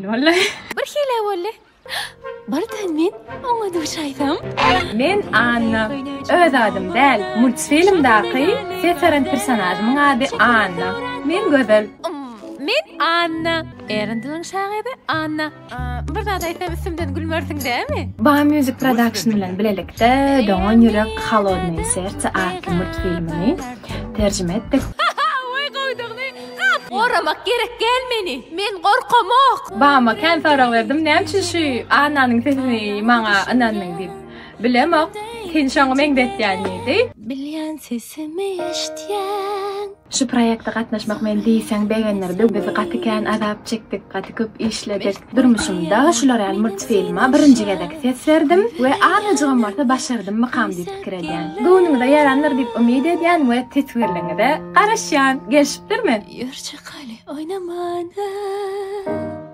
Nähili boldy? Bir hile boldy. Birden men oňa duşaýsam. Men Anna. Öz adym däl, multfilmdaky ses beren personažymyň ady Anna. Men Gözel. Men Anna. Erindiliň şa gyzy Anna. Bir zat aýtsam üstümden gülmersiň dämi? Ba Music Production bilen bilelikde Doňan ýürek, Holodnoye serce atly multfilmini terjime etdik. Weý goýdugyny gap. Goramak gerek gel meni. Men gorkamok. Bama kän sorag berdim näme üçin şu Annanyň sesini maňa ynandyň diýip. Bilemok. Sen şoňa meňzetýän diýdi. Bilýän sesimi eşitýäň. Şu proýekte gatnaşmak meni diýseň begendirdi. Biz gaty kän azap çekdik, gaty köp işledik. Durmuşymda şular ýaly multfilme birinji gezek ses berdim we azajygam bolsa başardymmykam diýip pikir edýän. Göwnüňize ýarandyr diýip umyt edýän we teswirleriňize garaşýan. Gelşipdirmi? Ýör çykaly oýnamana.